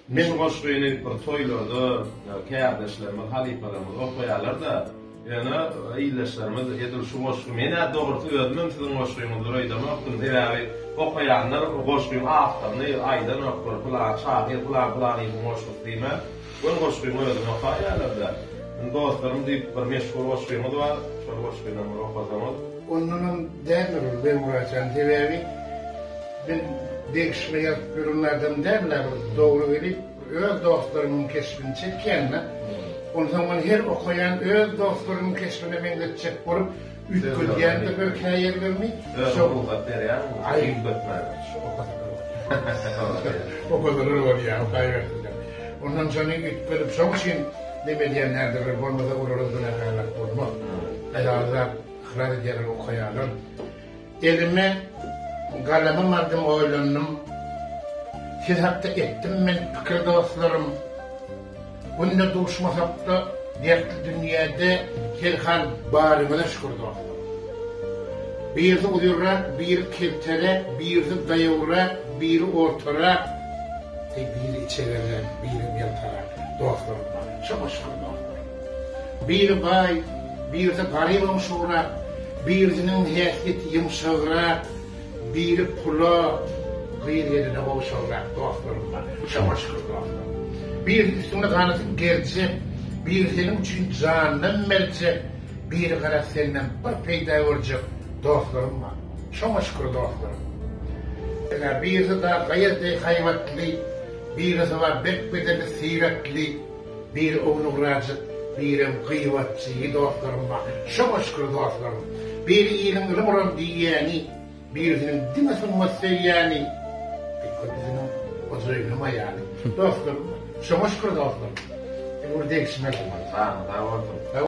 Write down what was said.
Men şu goşgyny bir toýlarda kärdeşlerimiz, halypalarymyz okaýarlar-da, ýöne ildeşlerimiz edil şu goşgy, men-ä dogrusy özümem siziň goşgyňyzdyr öýdemokdym, sebäbi okaýanlar goşgyň awtoryny aýdanoklar, pylan şahyr pylan pylanyýewiň goşgusy diýmän, göni goşgyň özüni okaýarlar-da. Indi dostlarym diýip bir meşhur goşgyňyz bar, şol goşgynam bir okasaňyz. Ondanam däldir ol Begmyrat jan, sebäbi men degişme ýazyp ýören adam däl-de, bir dogry gelip öz dostlarymyň keşbini çekýän-de. Onsoň men her okaýan öz dostlarymyň keşbine meňzetjek bolup üýtgedýän-de bir käýerlerini. Özüňe rugsat berýäňmi üýtgetmäge? Okasalar bolýar. Okasalar bolýar, okaýbersinler. Ondan şony üýtgedip, şoň üçin neme edýän däldirler, bolmasa olara günäkärläp bolmaz. Aýaly zat ykrar edýärler, okaýarlar. Elime galamym aldym oýlandym. Siz hakda etdim men pikir dostlarym. Günde duşmasakda dertli dünýäde herhal baryňyza şükür dostlarym. Birisi uzynrak, biri kelteräk, birisi daýawrak, biri ortarak, biri içegeräk, birem ýaltarak dostlarym bar. Şoňa şükür dostlarym. Biri baý, birisi garyp oňşugrak, birisiniň häsiýeti ýumşagrak, biri pula, gyz-geline gowşagrak dostlarym bar. Şoňa şükür dostlarym. Birisi üstüňde ganatyny gerjek, biri seniň üçin janynam berjek, biri garaz senden bir peýda görjek dostlarym bar. Şoňa şükür dostlarym. Birisi dag gaýa deý haýbatly, birisi bar berk bedenli syratly. Biri ownugrajyk, birem gyýbatçy dostlarym bar. Şoňa şükür dostlarym. Biri iliň ylym uran diýýäni, birisiniň diňe sungat söýýäni, köpüsiniň hojaýynyň aýaly dostlarym bar. Şoňa şükür dostlarym. Indi bir degişme. Janyň sag bolsun.